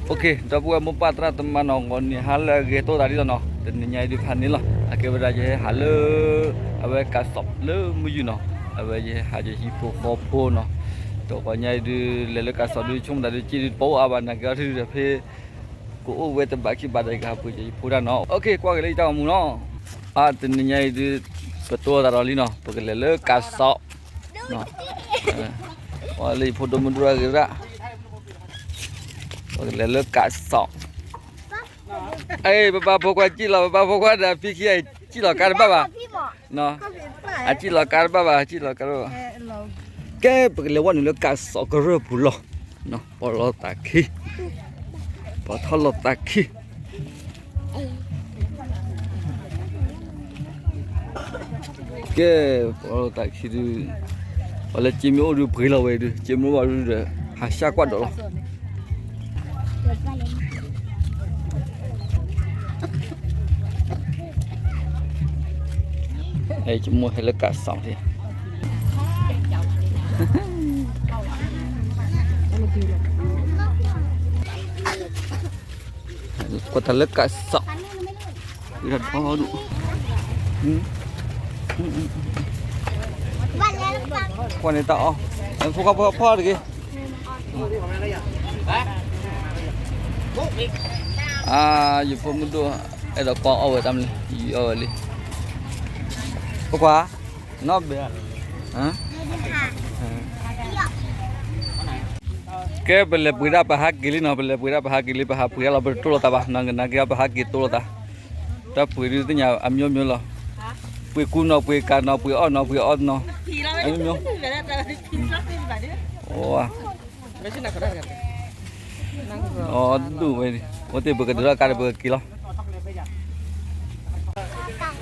ဒီပုၢ်ဝဲၢ်မိၢ်ပၢ်သရၣ်သမါနီၤ, ဂီၤနံၤဟါလၢအဂ့ၤ တအိၣ်သးဒ်သိးနီၤ, တနံၤညါအံၤဒုးဖးန့ၣ်လီၤ. အကဲဝဲဒၣ်ယဟဲဟးလၢ အဝဲကးစီၣ်လၢမုၢ်ယူၤနီၤ, အဝဲယဟဲဟးယဟံၣ်ဖိဃီဖိနီၤ, တဂီၤညါအံၤဒုး လဲၤလၢကးစီၣ်ဒုး ဆိကမိၣ်သးဒုး စ့ဒုးတပီၢ်အိၣ်အါဘၣ် နာ်က့အီၤဒုးဒီးဖဲ ကအိၣ်ဝဲတဘးခံဘးဒီး ယကဟးပှ့ၤယဖိတၢ်နီၤ. အိၣ်ခ့ ကွၢ်က့ၤလၢယတၢ်ဂီၤမူနီၤ, အါ တနံၤညါအံၤဒုး ပတိၢ်လိာ်သးဒီးလံနီၤ, ပကလဲၤလၢကးစီၣ် လၢယဖိဒိၣ်မုၣ်ဒိၣ်အဂ့ၤရၣ်, ပကလဲၤလၢကးစီၣ်. အ့ ပပၢ်ဖိခွါစံၣ်လီၤ, ပပၢ်ဖိခွါဒီးဖံခံဂၤအံၤ စံၣ်လီၤကါတဘၣ်ဘၣ်, အစံၣ်လီၤကါတဘၣ်ဘၣ်, အစံၣ်လီၤကါတဘၣ်ဘၣ်. ကဲ ပကလဲၤဝဲနုာ်လၢကးစီၣ်ကရၢၢ်ပူၤလီၤ, ပီၣ်လီၤသးခံ, ပီၣ်ထီၣ်လီၤသးခံ. ကဲ ပီၣ်လီၤသးခံဒုး, ပှၤလၢစ့မ့ၢ်အိၣ်ဒုးပှ့ၤလီၤဝဲဒုး, စ့မ့ၢ်အိၣ်ဘၣ်ဒုးဒီး ဟးဆှၣ်ကွၢ်ဒီးလီၤ. ယမိၢ်ဟဲလၢကးစီၣ်, ကွၢ်တၢ်လၢကးစီၣ်, ကွၢ်န့ၣ်တၢ်အီၣ်, ဖိခွါ ဖိခွါ ဖီတဂ့ၤ. အါ ယဖိမုၣ်ဒိၣ် အဲၣ်ဒိးကွၢ်အီၣ်ဝဲတၢ်မနုၤလဲၣ်, ယအီၣ်ဝဲလံ, ဖိခွါ, နီၢ်ဘဲဧါ. ကဲ ပလဲၤပှ့ၤဒၣ်ပဟးက့ၤလံနီၤ, ပလဲၤပှ့ၤဒၣ်ပဟးက့ၤလံ, ပဟးပှ့ၤဒၣ်လီၤ ပတတိၢ်လိာ်သးဘၣ်, နာ်က့အီၤပဟးက့ၤတိၢ်လိာ်သး, တၢ်ပှ့ၤဒုးသ့ၣ်ညါအမျိုးမျိုးလီၤ, ပှ့ၤကူနီၤ ပှ့ၤကၤနီၤ ပှ့ၤအီၣ်နီၤ ပှ့ၤအီနီၤ, အမျိုးမျိုး. အီၣ်ဒူၣ်ဝဲ, အိၣ်သ့ၣ်ပကဒုးထီၣ်ကါဒီးပကက့ၤလီၤ.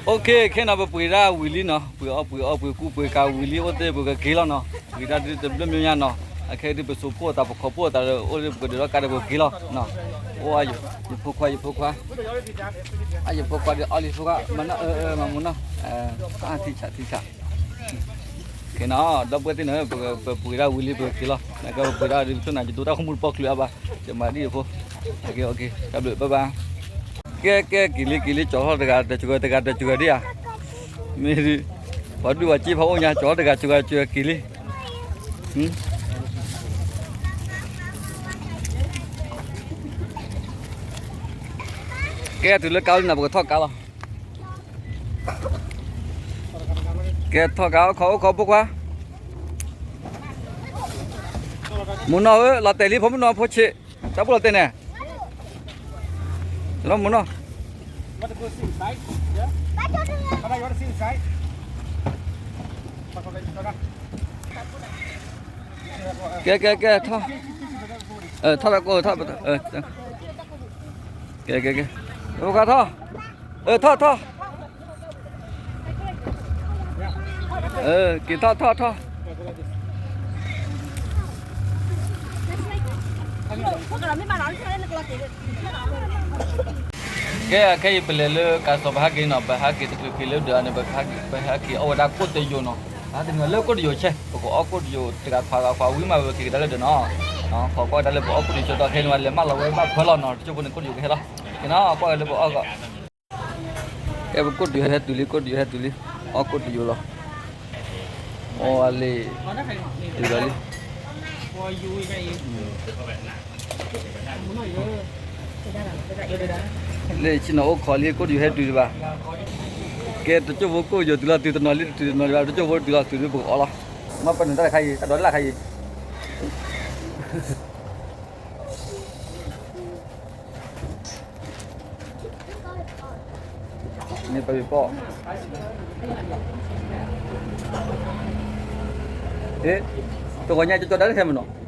အိၣ်ခ့ ခဲနီၤ ပပှ့ၤဒၣ်ဝံၤလံနီၤ, ပှ့ၤအီၣ်ပှ့ၤအီပှ့ၤကူပှ့ၤကၤဝံၤလံ, အိၣ်သ့ၣ်ပကက့ၤလီၤနီၤ, ပှ့ၤတၢ်ဒုးတဘျီမ့ၢ်ညါနီၤ, အခဲအံၤဒုးပစိာ်ဖှိၣ်အသး ပခိးဖှိၣ်အသးဒီး အိၣ်သ့ၣ်ပကဒုးထီၣ်ကါဒီးပကက့ၤလီၤ. အိၣ်အါယိၤ, ယဖိခွါ ယဖိခွါ, အါယဖိခွါဒီးအီၣ်လံဖိခွါ, မၤနီၣ် မၤမူနီၣ်, ထံဆးထံဆး. ခဲနီၤ ဒီပုၢ်ဝဲၢ်သ့ၣ်န့ၣ် ပပှ့ၤဒၣ်ဝံၤလံပကက့ၤလီၤ, နကပပှ့ၤဒၣ်ဒုး ပဆိကမိၣ်နၤ ယဒိတၢ်ခိၣ်မူတပီၢ်ချုးအါဘၣ်, ယမၤဒ်ယဖိ, တၢ်ဘျုး bye bye. ကဲကဲ က့ၤလံက့ၤလံ ကၠီၤထီၣ်တဂၤတစှၤတဂၤတစှၤဒ်ဧါ, မ့ၢ်ဒုး, ပှၤဒုးပှၤစ့ဖးအိၣ်ညါ ကၠီၤထီၣ်တဂၤတစှၤတစှၤက့ၤလံ. ကဲ တုၤလၢကါလံနီၤ ပကထီၣ်ကါလီၤ. ကဲထီၣ်ကါ အိၣ်ခိးအိၣ်ခိးဖိခွါ, မုၢ်နီၢ်ဧၢ လီၤတဲာ်လံ ဖိမုၣ်နီၢ်ဖိဆံး, တၢ်ဘူၣ်လီၤတဲာ်န့ၣ်, မုၢ်နီၢ်, ကဲကဲကဲ ထီၣ်, ထီၣ်တၢ်ကိၢ် ထီၣ်, ကဲကဲကဲ, ဖိခွါထီၣ်, ထီၣ်ထီၣ်, က့ၤထီၣ်ထီၣ်ထီၣ်. ကဲ အခဲအံၤပလဲၤလၢကးစီၤ ပဟးက့ၤနီၤ, ပဟးက့ၤတချုးက့ၤလၢဒၢးန့ၣ် ပဟးက့ၤအီၣ်ဝဲဒၣ်ကိၣ်တယိာ်နီၤ, ပဟးက့ၤလၢကိၣ်တယိာ်ဆဲး ပကအီၣ်ကိၣ်တယိာ်တဂၤခွါဂၤခွါဝံၤမး ပက့ၤကဒါလၢဒၢးနီၤ, ကွၢ်ကွၢ်ဒၣ်လၢပအီၣ်ကိၣ်တယိာ်ဆဲး ဒီးခဲအံၤန့ၣ် လဲၤမၢလီၤဝဲဘၣ်ဖၢလီၤနီၤ, တကၠိဖိန့ၣ် ကိၣ်တယိာ်ကဟဲလီၤ, ကဲနီၤ ကွၢ်က့ၤလၢပအီၣ်ကီး. ကဲပကိၣ်တယိာ်ဟဲတုၤလံ ကိၣ်တယိာ်ဟဲတုၤလံ, အီၣ်ကိၣ်တယိာ်လီၤ, အီၣ်ဝဲလံ, တုၤလီၤလံ. လၢဆ့ၣ်နီၤအိၣ်ခိးလံ ကိၣ်တယိာ်ဟဲတုၤဒံးဘၣ်, ကဲတကၠိဖိကိၣ်တယိာ်တုၤလီၤတုၤတနီၤလံ တတုၤတနီၤဒံးဘၣ် တကၠိဖိတုၤလီၤတုၤလံပကအီၣ်လီၤ, မ့ၢ်ပနုာ်တၢ်တခါအံၤ အဒိးတၢ်တခါအံၤ မ့ၢ်ပှၤပီၢ်, တဂီၤညါကၠီကၠီဒါလၢခဲမ့ၢ်နီၤ, ဟ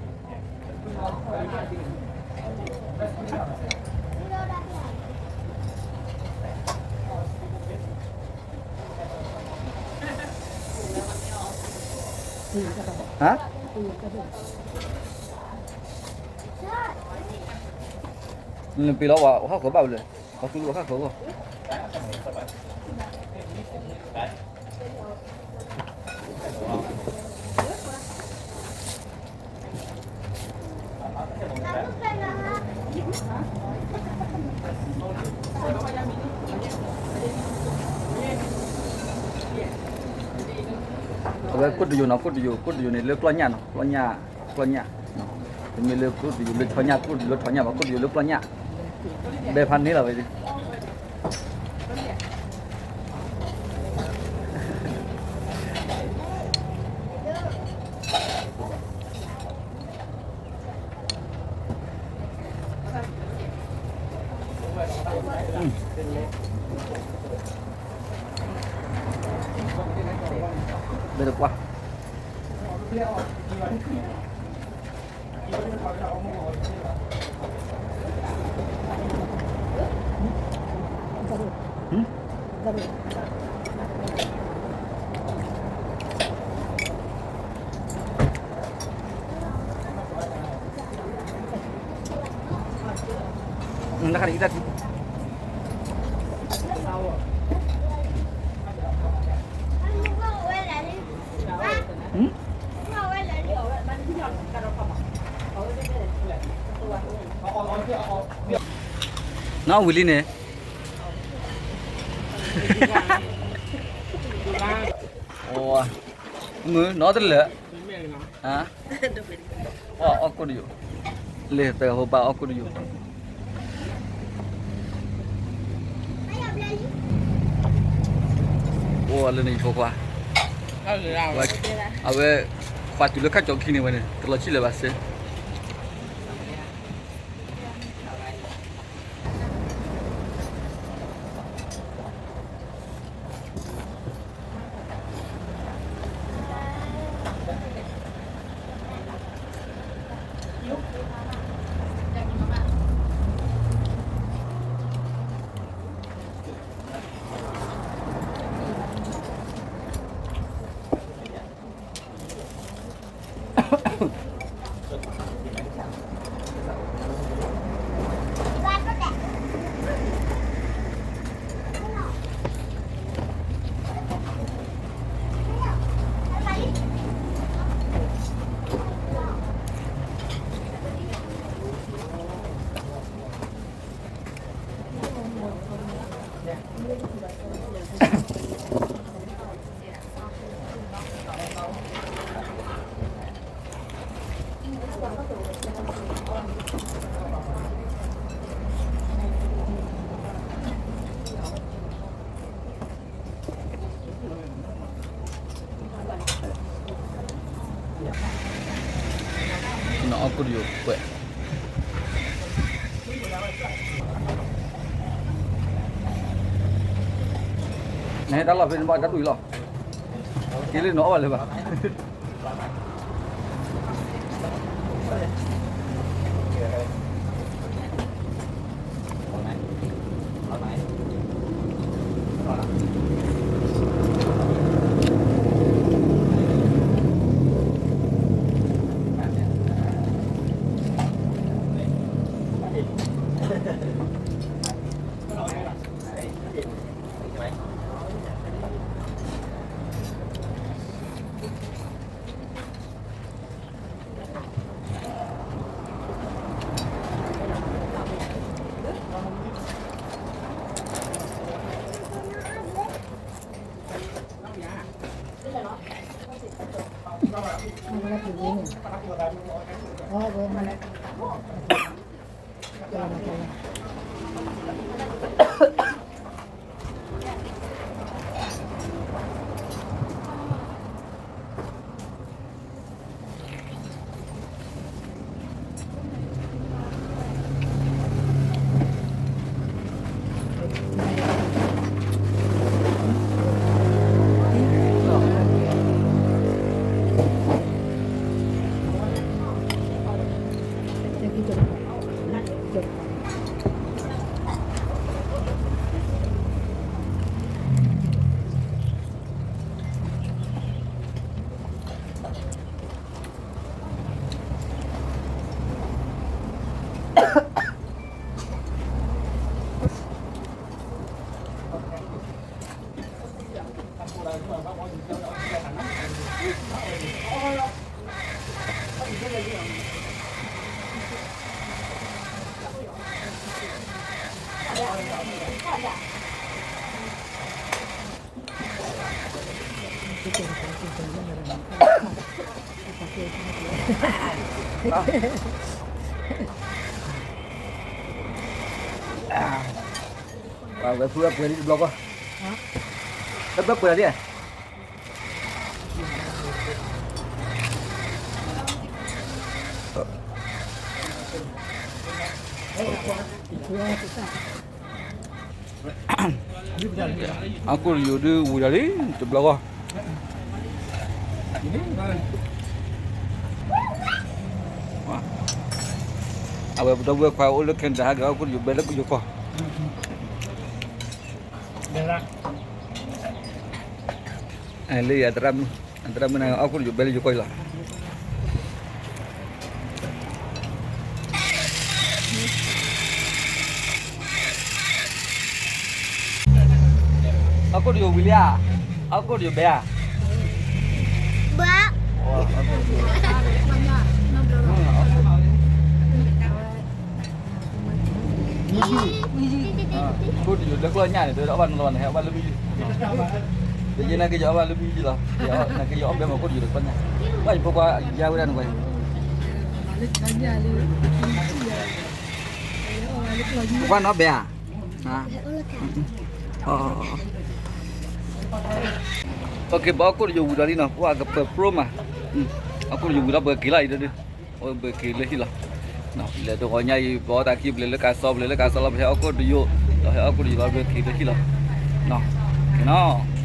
ါ နပ့ၤလီၤဝဲဟီၣ်ခိၣ်ဘၣ်ဝဲလဲၣ်, ပှၤသူလၢဝဲဟီၣ်ခိၣ်အဂီၢ်, အ အဝဲကိၣ်တယိာ်နီၤ, ကိၣ်တယိာ်, ကိၣ်တယိာ်န့ၣ်လၢကျီၢ်ညၣ်နီၤ, ကျီၢ်ညၣ်, ကျီၢ်ညၣ်, တမ့ၢ်လၢကိၣ်တယိာ်လၢဆီညၣ်, ကိၣ်တယိာ်လၢဆီညၣ်ဘၣ်, ကိၣ်တယိာ်လၢကျီၢ်ညၣ်, ဘဲဖးန့ၢ်လီၤဝဲဒၣ်. ဘဲတကွၢ်. နီၢ်ဝံၤလံန့ၣ်, မုၢ်နီတလၢာ်, အီၣ်ကိၣ်တယိာ်, လၢတဂၤဖိဘၣ်အီၣ်ကိၣ်တယိာ်. အိၣ်လၢန့ၣ်ယဖိခွါ, အဝဲ, ခွါတုၤလၢခါကၠီခံန့ၣ်ဝဲန့ၣ် တလီၤဆံၣ်လၢၤဘၣ်စ့ၢ်. နအီၣ်ကိၣ်တယိာ်ကွဲး, နဟဲတၢ်လီၢ်ဖဲနဘၣ်တၢ်တူၢ်အံၤလီၤ, က့ၤလၢနအီၣ်ဘၣ်လၢၤဘၣ်. ဝဲဖုဝဲပှဲၤလံတဘျီကီၢ်, ဝဲဘၣ်ပှဲၤလံ. အကိၣ်တယိၤဒုးဝံၤဒီးလံ တဘျီဂီၢ်, အဝဲပဒီပုၢ်ဝဲၢ်ခွါအိၣ်လၢ Canada ဟဲက့ၤအကိၣ်တယိၤဘဲလၢယိၤကီၢ် လၢအသရၣ်မုၣ်, အသရၣ်မုၣ်န့ၣ် အီၣ်ကိၣ်တယိၤဘဲလၢယိၤကီၢ်အံၤလီၤ. အီၣ်ကိၣ်တယိၤဝံၤလံဧါ, အီၣ်ကိၣ်တယိၤဘဲဧါ, ဘၣ် ကိၣ်တယိၤလၢကျီၢ်ညၣ်န့ၣ် တအီၣ်ဘၣ်နီတဘျီန့ၣ် ဟဲအီၣ်ဘၣ်လၢမုၢ်ယုၢ်, တယဲၢ်နကယီၤအီၣ်ဘၣ်လၢမုၢ်ယုၢ်လီၤ, နကယီၤအီၣ်ဘဲမ့ၢ်ကိၣ်တယိၤလၢကျီၢ်ညၣ်, ဘၣ်ယဖိခွါယါဝဲဒၣ်နကွၢ်, ဖိခွါနီၢ်ဘဲဧါ, ဘၣ်အီၣ်ကိၣ်တယိၤဝံၤဒီးလံနီၤ ပှၤကပၢၤပြိမး, အီၣ်ကိၣ်တယိၤဝံၤဒီးပက့ၤလီၤအံၤဒီး ပက့ၤလၢဟံၣ်လီၤ. လဲၤတဂီၤညါအံၤ ပအီၣ်တၢ်ခံ ပလဲၤလၢကးစီ ပလဲၤလၢကးစီလီၤ ပဟဲအီၣ်ကိၣ်တယိၤ, ဒီးဟဲအီၣ်ကိၣ်တယိၤလီၤ ပက့ၤလၢဟံၣ်လီၤ. နီၤ,